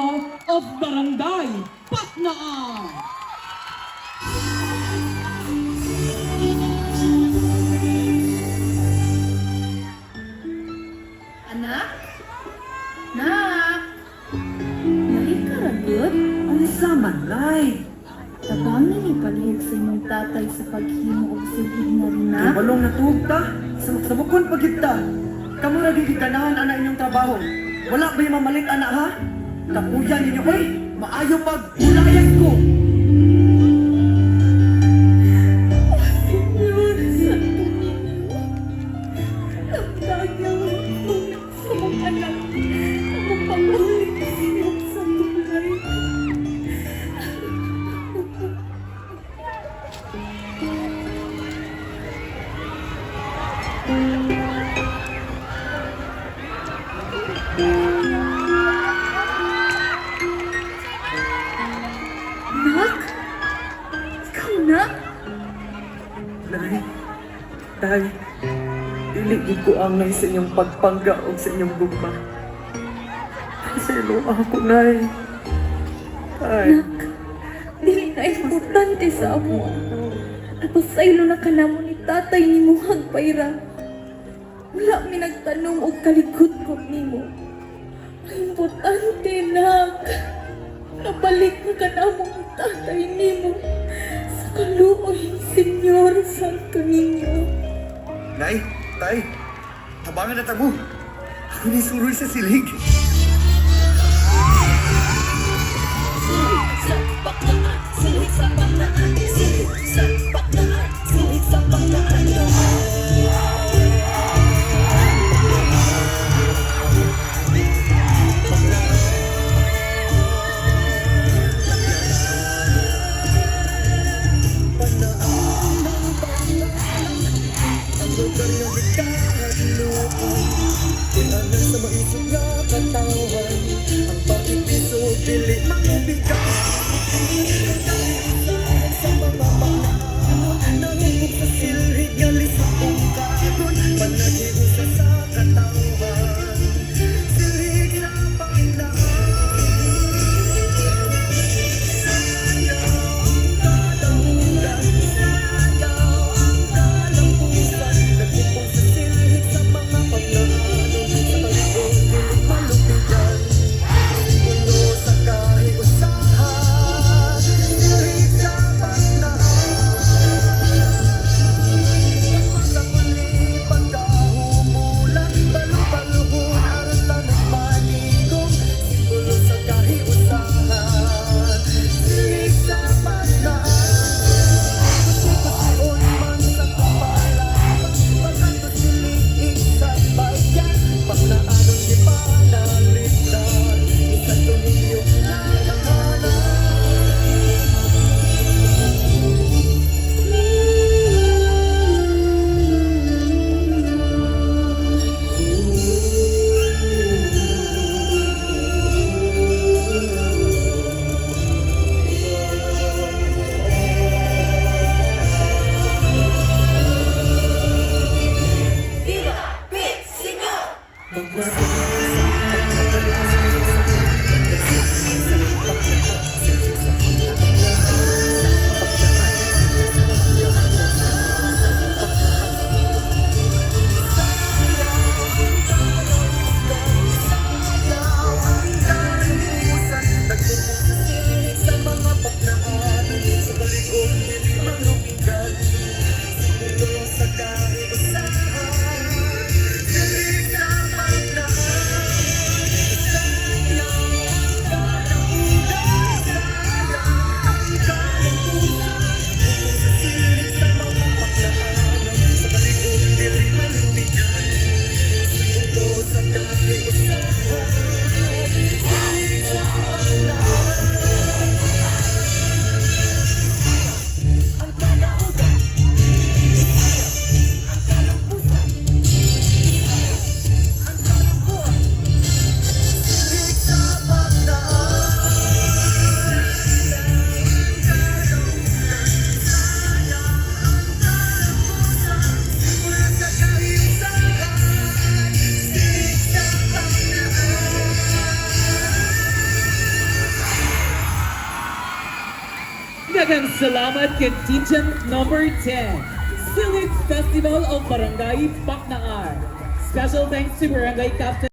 Niño of Barangay Paknaan. Anak? Nak! Mali ka ra gud? Unsa man, Nay? Tabangi ni palihog sa imong tatay sa paghimo og silid na rin na. Kay balong natuog ta, sabukan pagid ta. Kamo ra gyud ganahan ana inyong trabaho. Wala ba mamalit ana ha? Kapuyan ninyo oy, maayo pag ulayas ko. Senyor Santo Niño, lamdagi ang mga sa mong anak, ang mong pangulit siya sa tulay. Nak? Ikaw na? Nay, tay, dili gyud ko angay sa inyong pagpangga o sa inyong gugma. Paselo ako, Nay. Tay. Nak, dili na importante sa amo. Napasaylo na ka namo ni tatay ni Muhag Payra. Wala mi nagtanong og kalikot ko nimo. Ang importante, nak. Nabalik na ka namo ang tatay nimo sa kaluoy ni Senyor Santo Niño. Nay, tay, tabangan na tamo. Ako ni suroy sa silig. Ang lugar nga gikahadlokan, Tinanan sa maisog nga katawan. Ang pag-ipisog dili mangubigat. Sa mga panaan. Daghang salamat, contingent number 10, Silid Festival of Barangay Paknaan. Special thanks to Barangay Captain